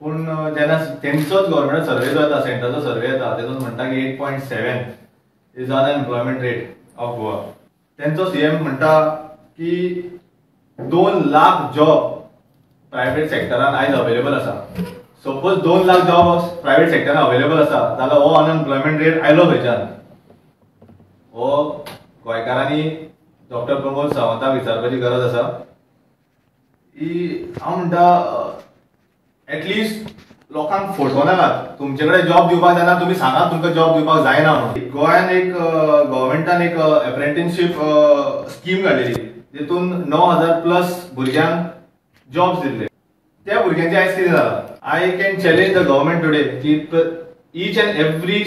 पूण जेन्ना तेंचोच government survey जो येता, सेंटराचो सर्वे येता, तेतून म्हणटा की 8.7 is unemployment rate of Goa. तेंचो सीएम म्हणटा की 2 लाख जॉब प्रायव्हेट सेक्टरान आयज अवेलेबल आसा. सपोज 2 लाख जॉब प्रायव्हेट सेक्टरान अवेलेबल आसा जाल्यार हो अनएम्प्लॉयमेंट रेट आयलो खंयच्यान? हो गोंयकारांनी डॉक्टर प्रमोद सावंताक विचारपाची गरज आसा. ही हांव म्हणटा एटलिस्ट लोकांक फटोवं नाकात. तुमचे कडेन जॉब दिवपाक जायना, तुमी सांगात तुमकां जॉब दिवपाक जायना म्हणून. गोंयान एक गव्हर्मेंटान एक एप्रेंटिसशीप स्कीम काडलेली, तितून 9,000 प्लस भुरग्यांक जॉब्स दिल्ले. त्या भुरग्यांचे आयज कितें जालां? I can challenge the government today की each and every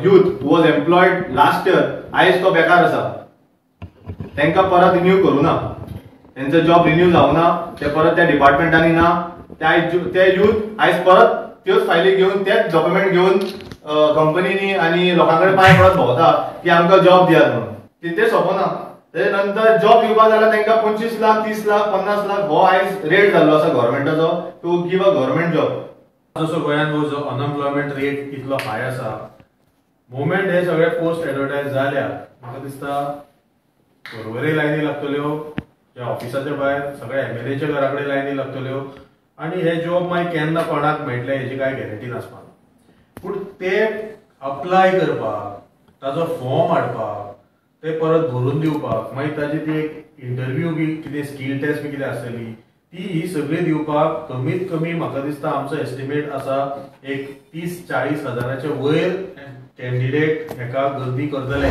youth who was employed last year आयज तो बेकार आसा. तांकां परत रिन्यू करूं ना, तेंचो जॉब रिन्यू जावं ना, ते परत त्या डिपार्टमेंटांनी ना. ते यूथ आयज परत त्योच फायली घेवन, तेच डॉक्युमेंट घेवन कंपनीनी आनी लोकां कडेन पांय पडत भोंवता की आमकां जॉब दियात म्हणून. ते सोंपना. तेजे नंतर जॉब दिवपाक जाल्यार तांकां 25 लाख, 30 लाख, 50 लाख हो आयज रेट जाल्लो आसा गव्हर्मेंटाचो to give a government job. जसो गोंयांत हो जो अनएम्प्लॉयमेंट रेट इतलो हाय आसा, मुवमेंट हे सगळे पोस्ट एडवर्टायज जाल्या म्हाका दिसता बरोबरय लायनी लागतल्यो, ज्या ऑफिसाच्या भायर सगळ्या एमएलएच्या घरा कडेन लायनी लागतल्यो आनी हे जॉब मागीर केन्ना कोणाक मेळटले हेजी कांय गॅरंटी नासपाक. पूण ते अप्लाय करपाक, ताजो फॉर्म हाडपाक, ते परत भरून दिवपाक, मागीर ताजी ती एक इंटरव्यू बी कितें स्कील टेस्ट बी कितें आसतली ती ही सगळी दिवपाक कमीत कमी म्हाका दिसता आमचो एस्टिमेट आसा एक 30-40 हजाराच्या वयर कॅन्डिडेट हेका गर्दी करतले.